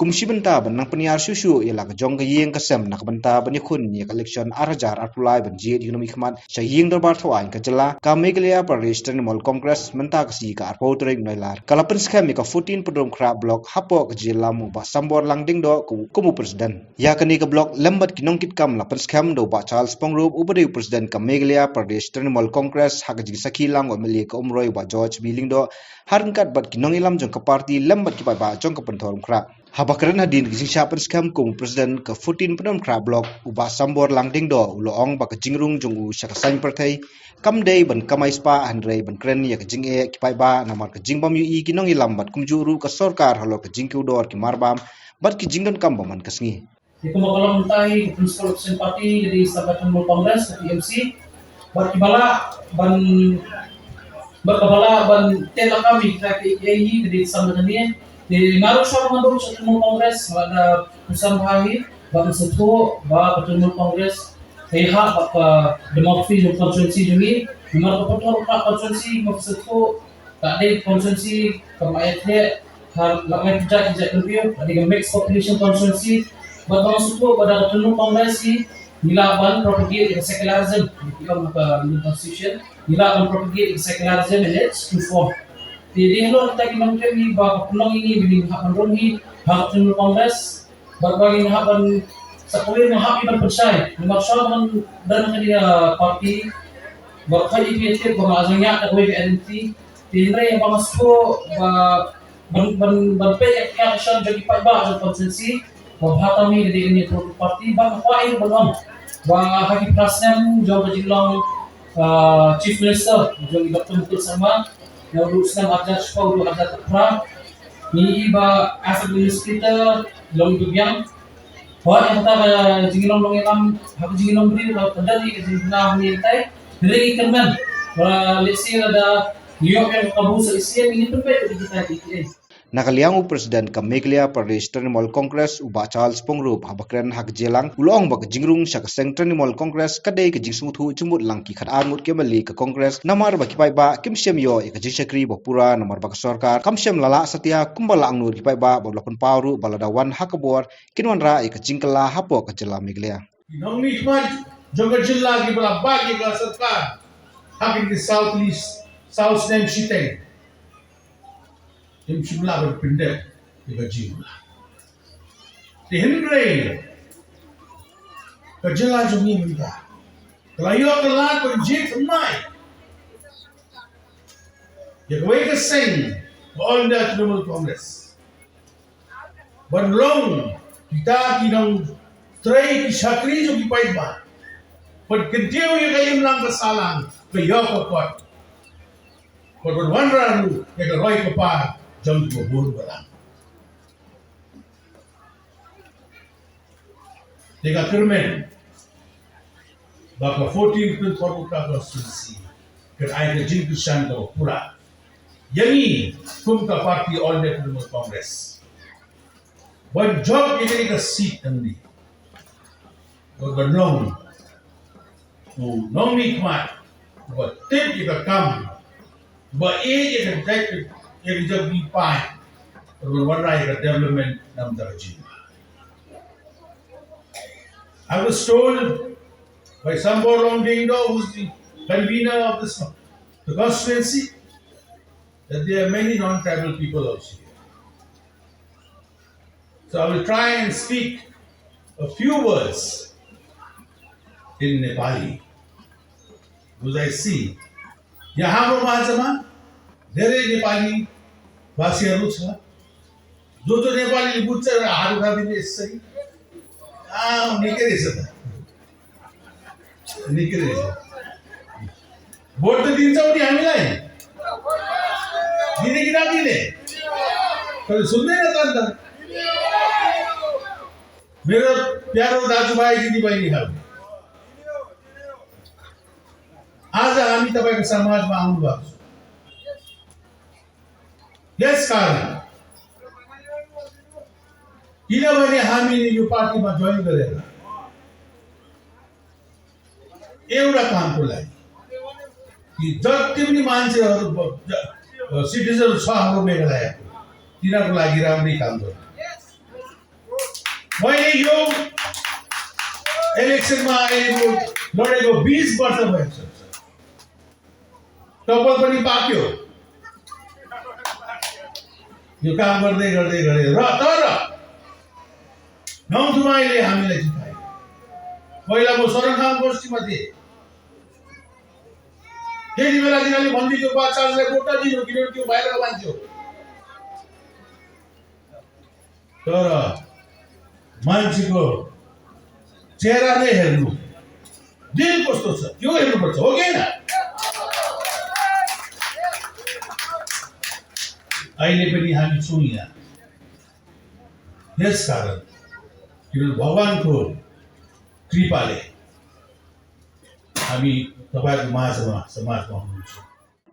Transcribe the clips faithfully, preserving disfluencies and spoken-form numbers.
kum shi bynta ban nang pynïar shuh shuh ïa la ka jong ka ïing ka sem na ka bynta ban ïakhun ïa ka election ar hajar arphew lai ban jied ïa ka nongmihkhmat sha ïing dorbar thaw aiñ ka jylla, ka Meghalaya Pradesh Trinamool Congress mynta ka sngi ka arphew tarik Nailar ka la pynskhem ïa ka fourteen Pynrumkhra Block hapoh ka jingïalam u Bah Sambor Langdiengdoh kum u president. Ïa kane ka block lem bad ki nongkitkam la pynskhem da u Bah Charles Pyngrope uba dei u president ka Meghalaya Pradesh Trinamool Congress ha ka jingsakhi lang u M L A ka Umroi u Bah George B Lyngdoh, ha ryngkat bad ki nongïalam jong ka party lem bad ki paidbah jong ka Pynthorumkhrah. Haba kren hadien ka jingshah pynskhem kum u president ka fourteen Pynrumkhra Block, u Bah Sambor Langdiengdoh u la ong ba ka jingrung jong u sha ka saiñ pyrthei kam dei ban kamai spah hynrei ban kren ïa ka jingeh ki paidbah namar ka jingbym ïohi ki nongïalam bad kumjuh ruh ka sorkar halor ka jingkiew dor ki marbam bad ki jingdonkam ba man ka sngi. Ïa kumba ka long mynta hi, ka Principal Opposition Party ka dei Samla Trinamool Congress, ka T M C. Bad kiba lah ban, bad kaba lah ban teh lakam ïa kita kiei kiei hi ka dei samla kane. Te nga ruh shuwa ba nga dei sha Trinamool Congress, nga la da pyrshang bha hi, bad nga sngewthuh ba ka Trinamool Congress ka ïahap bad ka demography jong constituency jong ngi. Namar ka Pynthorumkhrah constituency, nga sngewthuh ka dei constituency kaba ïateh ha la ngai pynjah ki jait kynthei, ka dei ka mixed population constituency. Bad ba nga sngewthuh ba da ka Trinamool Congress hi ngi lah ban propagate ïa ka secularism, ïa ka ong ha ka Indian Constitution, ngi lah ban propagate ïa ka secularism in its true form. Te dei halor kita ki nongtrei hi ba ka pynlong ïa ngi ba ngin hap ban rung hi ha ka Trinamool Congress. Bad ba ngin hap ban, sa kawei ngin hap ban pynshai namar shuwa ban don ha kane ka party. Bad ka ïa ka tip ba nga jingïaid da kawei ka identity. Te hynrei ba nga sngewthuh ba ban, ban, ban peit ïa ka action jong ki paidbah jong constituency ba bha tam hi ka dei kane ka party. Bad nga kwah ïa ban ong ba ha ki phra snem jong ka jinglong, ah, Chief Minister jong i Doctor Mukul Sangma, naduh snem arhajar shiphew haduh arhajar phra, ngi i ba as administrator long i ba biang. Hooid, ha kata ka jinglong nongïalam, ha ka jinglong briew, ha ka dei ka jingpynah ngi tai. Hynrei ngi kyrmen ba lehse lada ngi ïoh ïa ka kabu sa shisien, ngi pynpeit ïa kita kiei kiei. Na ka liang u president ka Meghalaya Pradesh Trinamool Congress u Bah Charles Pyngrope haba kren ha ka jingïalang u la ong ba ka jingrung sha ka seng Trinamool Congress ka dei ka jingsngewthuh jingmut lang ki khatar ngut ki M L A ka Congress namar ba ki paidbah kim shym ïoh ïa ka jingshakri ba pura namar ba ka sorkar kam shym la lah satia kumba la angnud ki paidbah bad la pynpaw ruh ba lada wan ha ka bor kin wanrah ïa ka jingkylla hapoh ka jylla Meghalaya. Ki nongmihkhmat jong ka jylla kiba la bat ïa ka sorkar ha kine ki saw tylli, saw snem shiteng, kim shym lah ban pyndep ïa ka jingkylla. Te hynrei ka jylla jong ngi mynta ka la ïoh ka lad ban jied thymmai ïa kawei ka seng ka All India Trinamool Congress. Ban long kita ki nongtrei ki shakri jong ki paidbah. Ban kyntiew ïa ka imlang ka sahlang, ka ïoh ka kot. Bad ban wanrah ruh ïa ka roi ka par jong kiba bun balang. Te nga kyrmen ba ka fourteen Pynthorumkhrah constituency kan ai ka jingkyrshan kaba pura ïa ngi kum ka party All India Trinamool Congress ban jop ïa kane ka seat nangne. Bad ban long u nongmihkhmat uba tip ïa ka kam, uba ïeit ïa ka jait, ïa ka jait bynriew, bad ban wanrah ïa ka development na ka bynta ka jylla. I was told by Sambor Langdiengdoh, who's the convener of this, the constituency, that there are many non-tribal people also here. So I will try and speak a few words in Nepali. Because I see, यहाँ हाम्रो माझमा धेरै नेपाली भाषीहरू छ। जो जो नेपालीले बुझ्छ, एउटा हात उठाइदिने यसरी। अँ, निकै रहेछ त। निकै रहेछ। भोट त दिन्छौ नि हामीलाई? दिने कि नदिने? तर सुन्दैन त अन्त। मेरो प्यारो दाजुभाइ दिदीबहिनीहरू, आज हामी तपाईँको समाजमा आउनुभएको छ। यस कारण, किनभने हामीले यो पार्टीमा जोइन गरेर एउटा कामको लागि, कि जति पनि मान्छेहरू ब-, ज-, सिटिजन छ हाम्रो मेघालयको, तिनीहरूको लागि राम्रै काम गर्नु। Moi ne yo election ma e mo lore ko bis barsa mo election. Topol pani pakyo. Yo kam garde garde garde ra tara. Nong tumai le hami le chipai. Moi la mo sorang ham bos chimati. Kedi bela jina li bondi jo ba chance le bota di jo kilo kyo bai la banjo. Tara manchiko chera ne helu. Dil kosto sa kyo helu bacha, okay na? Aile pani hami sunya. Yes karan. Kilo Bhagwan ko kripale. Hami tabai ma sama sama sama.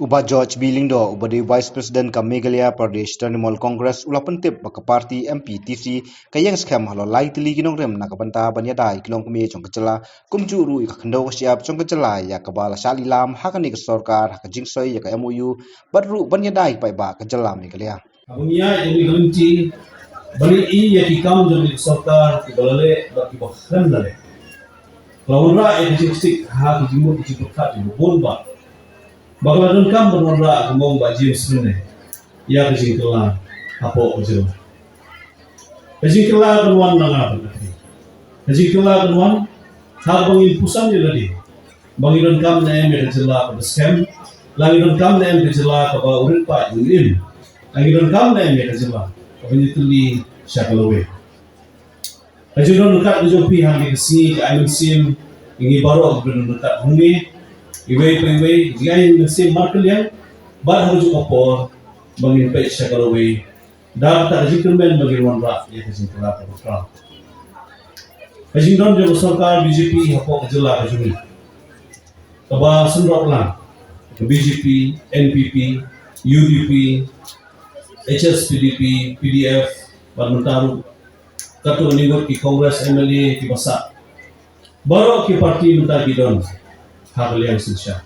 U Bah George B Lyngdoh, uba dei Vice President ka Meghalaya Pradesh Trinamool Congress, u la pyntip ba ka party M P T C ka ïeng skhem halor lai tylli ki nongrim na ka bynta ban ïada ïa ki longkmie jong ka jylla, kumjuh ruh ïa ka khyndew ka shyiap jong ka jylla ïa kaba la shah lilam ha kane ka sorkar ha ka jingsoi ïa ka M O U, bad ruh ban ïada ïa ki paidbah ka jylla Meghalaya. Haba ngi ïaid ïa kane ka lynti ban ïohi ïa ki kam jong ka sorkar kiba la leh bad kiba khlem la leh. Ka la wanrah ïa ka jingstick ha ka jingmut ka jingpyrkhat jong u bun bah. Ba ka la donkam ban wanrah ka mong Bah James Lynne ïa ka jingkylla hapoh ka jylla. Ka jingkylla kan wan na nga ban kti. Ka jingkylla kan wan ha kaba ngin pyrshang ïa lade. Ba ngi donkam ne em ïa ka jylla kaba skhem, la ngi donkam ne em ka jylla kaba u rit paid u im, la ngi donkam ne em ïa ka jylla kaba ngi tylli sha ka lawei. Ka jingdon ryngkat ka jong phi ha kane ka sngi ka ai mynsiem ïa ngi baroh kiba don ryngkat hangne, iwei pa iwei, ka jingai mynsiem markylliang, bad ha kajuh ka por ba ngin peit sha ka lawei. Da kata ka jingkyrmen ba ngin wanrah ïa ka jingkylla kaba khraw. Ka jingdon jong ka sorkar B J P hapoh ka jylla ka jong ngi kaba synrop lang ka B J P, N P P, U D P, H S P D P, P D F, bad mynta ruh katto katne ngut ki Congress M L A kiba sah. Baroh ki party mynta ki don ha ka liang synshar.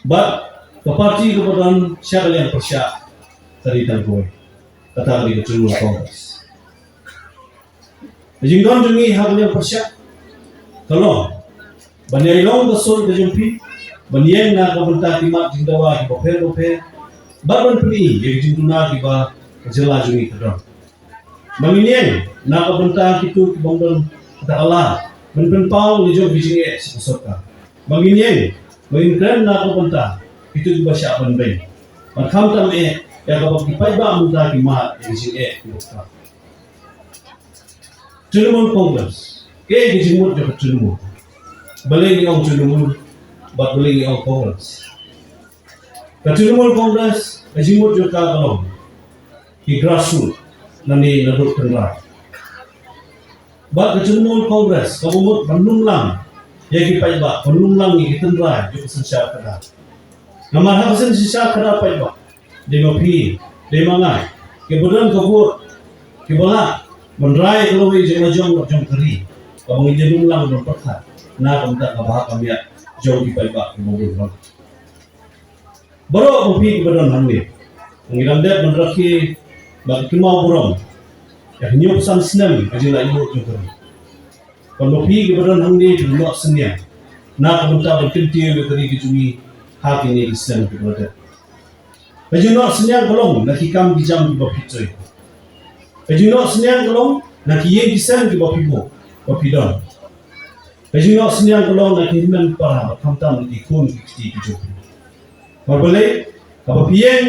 Bad ka party kaba don sha ka liang pyrshah ka dei tang kawei, kata ka dei ka Trinamool Congress. Ka jingdon jong ngi ha ka liang pyrshah ka long ban ïai long ka sur ka jong phi, ban ïeng na ka bynta ki mat jingdawa kiba pher ba pher, bad ban pyni ïa ki jingduna kiba ka jylla jong ngi ka don. Ba ngin ïeng na ka bynta kito ki bym don kata ka lad ban pynpaw la jong ki jingeh sha ka sorkar. Ba ngin ïeng, ba ngin kren na ka bynta kito kiba shah ban beiñ. Ban khamtam eh ïa kaba ki paidbah mynta ki mad ïa ki jingeh kiba khraw. Trinamool Congress, kaei ka jingmut jong ka Trinamool? Balei ngi ong Trinamool bad balei ngi ong Congress? Ka Trinamool Congress ka jingmut jong ka ka long ki grassroot, lane naduh tynrai. Bad ka Trinamool Congress kaba mut ban lum lang ïa ki paidbah, ban lum lang ïa ki tynrai jong ka synshar khadar. Namar ha ka synshar khadar paidbah, dei ma phi, dei ma nga, kiba don ka vote, kiba lah ban rai ka lawei jong la jong, jong ka ri, kaba ngin ïalum lang ban pyrkhat na ka bynta ka bha ka miat jong ki paidbah kiba bun. Baroh ma phi kiba don hangne, ngi dang dep ban rakhe bad kynmaw burom ïa ka hynñiewphew san snem ka jinglaitluid jong ka ri. Bad ma phi kiba don hangne, phi noh synñiang na ka bynta ban kyntiew ïa ka ri ka jong ngi ha kine ki snem kiba la dep. Ka jingnoh synñiang ka long na ki kam ki jam kiba phi trei. Ka jingnoh synñiang ka long na ki ïing ki sem kiba phi buh, ba phi don. Ka jingnoh synñiang ka long na ki hynmen para, khamtam na ki khun ki kti ki jong phi. Namar balei? Haba phi ïeng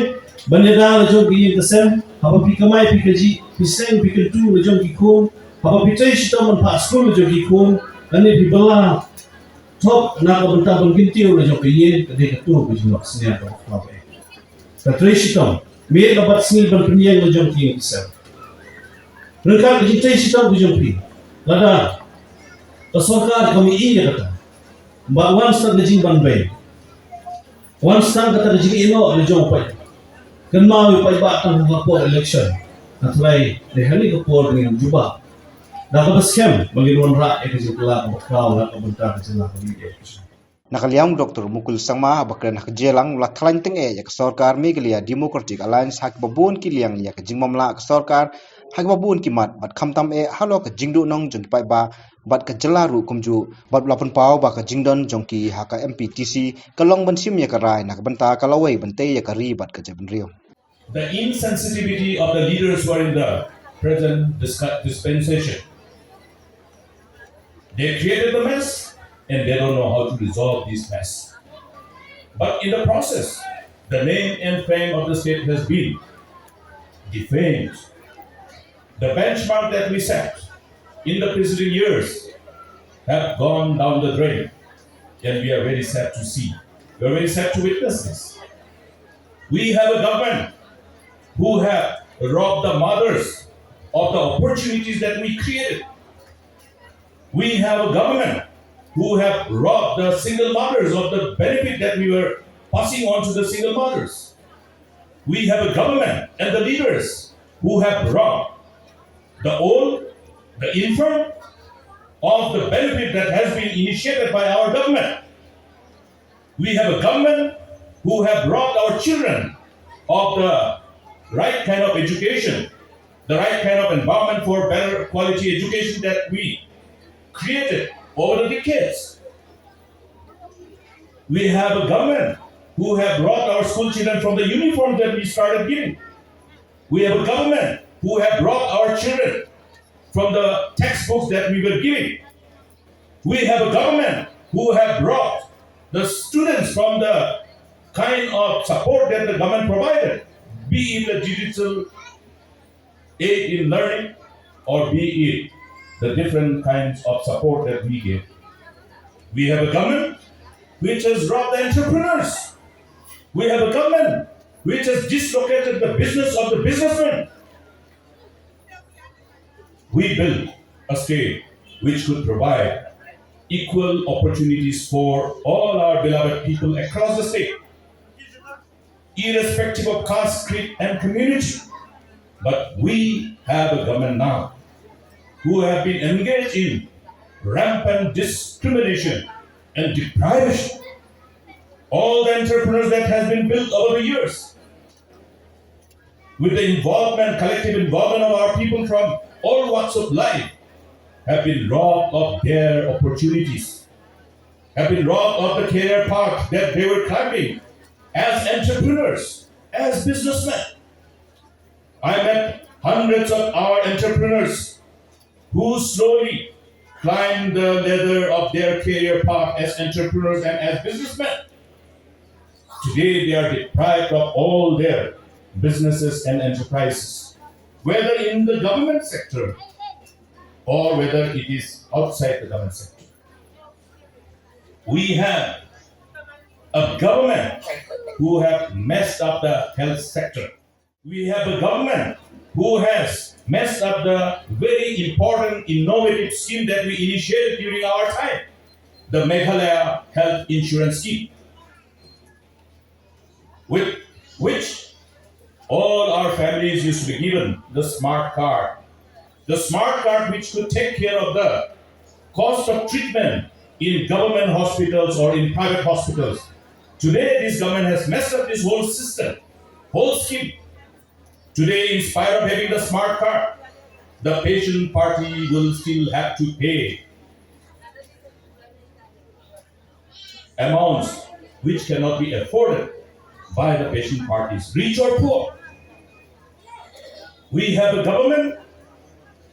ban ïada la jong ki ïing ki sem, haba phi kamai phi kajih, phi seng phi kyntu la jong ki khun, haba phi trei shitom ban phah skul la jong ki khun, lane phi bylla thok na ka bynta ban kyntiew la jong ka ïing, ka dei kato ka jingnoh synñiang kaba khraw eh. Ka trei shitom miet bad sngi ban pynïeng la jong ki ïing ki sem. Ryngkat ka jingtrei shitom ka jong phi, lada ka sorkar kam ïohi ïa kata, ba wan sdang ka jingbanbeiñ, wan sdang kata ka jingïehnoh la jong u paidbah. Kynmaw ïa u paidbah tang ha ka por election. Hynrei dei ha kane ka por ngin jubab da kaba skhem ba ngin wanrah ïa ka jingkylla kaba khraw na ka bynta ka jylla kaba ïeit. Na ka liang u Doctor Mukul Sangma haba kren ha ka jingïalang u la khlaiñ tyngeh ïa ka sorkar Meghalaya Democratic Alliance ha kiba bun ki liang ïa ka jingmamlah ka sorkar ha kaba bun ki mat bad khamtam eh halor ka jingduhnong jong ki paidbah bad ka jylla ruh kumjuh, bad la pynpaw ba ka jingdon jong ki ha ka M P T C ka long ban shim ïa ka rai na ka bynta ka lawei ban tei ïa ka ri bad ka jaitbynriew. The insensitivity of the leaders who are in the present discu- dispensation. They created the mess and they don't know how to resolve this mess. But in the process, the name and fame of the state has been defamed. The benchmark that we set in the preceding years have gone down the drain, and we are very sad to see. We are very sad to witness this. We have a government who have robbed the mothers of the opportunities that we created. We have a government who have robbed the single mothers of the benefit that we were passing on to the single mothers. We have a government and the leaders who have robbed the old, the infirm, of the benefit that has been initiated by our government. We have a government who have robbed our children of the right kind of education, the right kind of environment for better quality education that we created over the decades. We have a government who have robbed our school children from the uniform that we started giving. We have a government who have robbed our children from the textbooks that we were giving. We have a government who have robbed the students from the kind of support that the government provided, be it the digital aid in learning, or be it the different kinds of support that we give. We have a government which has robbed the entrepreneurs. We have a government which has dislocated the business of the businessmen. We build a state which could provide equal opportunities for all our beloved people across the state, irrespective of caste, creed, and community. But we have a government now who have been engaged in rampant discrimination and deprivation. All the entrepreneurs that has been built over the years, with the involvement, collective involvement of our people from all walks of life, have been robbed of their opportunities, have been robbed of the career path that they were climbing as entrepreneurs, as businessmen. I met hundreds of our entrepreneurs who slowly climb the ladder of their career path as entrepreneurs and as businessmen. Today, they are deprived of all their businesses and enterprises, whether in the government sector or whether it is outside the government sector. We have a government who have messed up the health sector. We have a government who has messed up the very important innovative scheme that we initiated during our time, the Meghalaya Health Insurance Scheme, with which all our families used to be given the smart card. The smart card which could take care of the cost of treatment in government hospitals or in private hospitals. Today, this government has messed up this whole system, whole scheme. Today, in spite of having the smart card, the patient party will still have to pay amounts which cannot be afforded by the patient parties, rich or poor. We have a government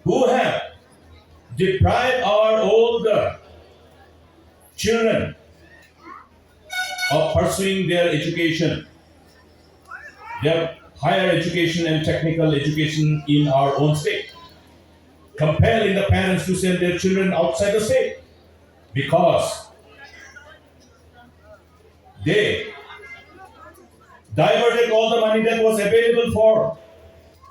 who have deprived our older children of pursuing their education, their higher education and technical education in our own state, compelling the parents to send their children outside the state because they diverted all the money that was available for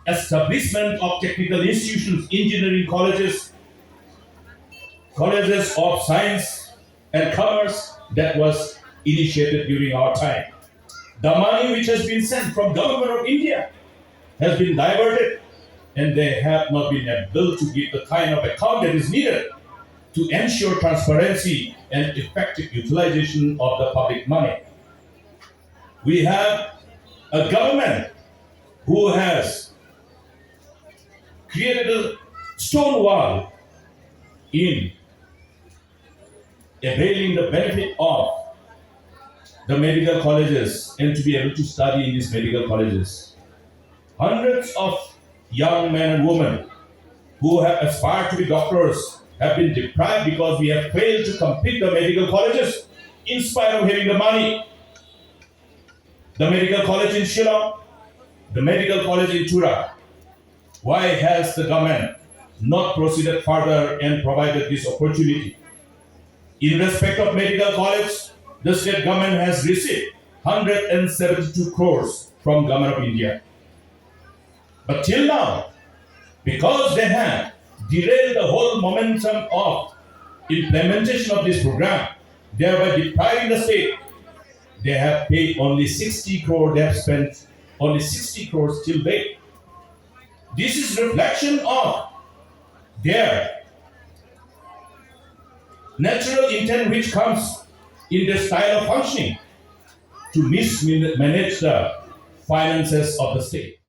establishment of technical institutions, engineering colleges, colleges of science and commerce that was initiated during our time. The money which has been sent from Government of India has been diverted, and they have not been able to give the kind of account that is needed to ensure transparency and effective utilization of the public money. We have a government who has created a stone wall in availing the benefit of the medical colleges and to be able to study in these medical colleges. Hundreds of young men and women who have aspired to be doctors have been deprived because we have failed to complete the medical colleges in spite of having the money. The medical college in Shillong, the medical college in Tura. Why has the government not proceeded further and provided this opportunity? In respect of medical college, the state government has received one hundred seventy-two crores from Government of India. But till now, because they have derailed the whole momentum of implementation of this program, thereby depriving the state, they have paid only sixty crore, they have spent only sixty crores till date. This is reflection of their natural intent which comes in their style of functioning to mismanage the finances of the state.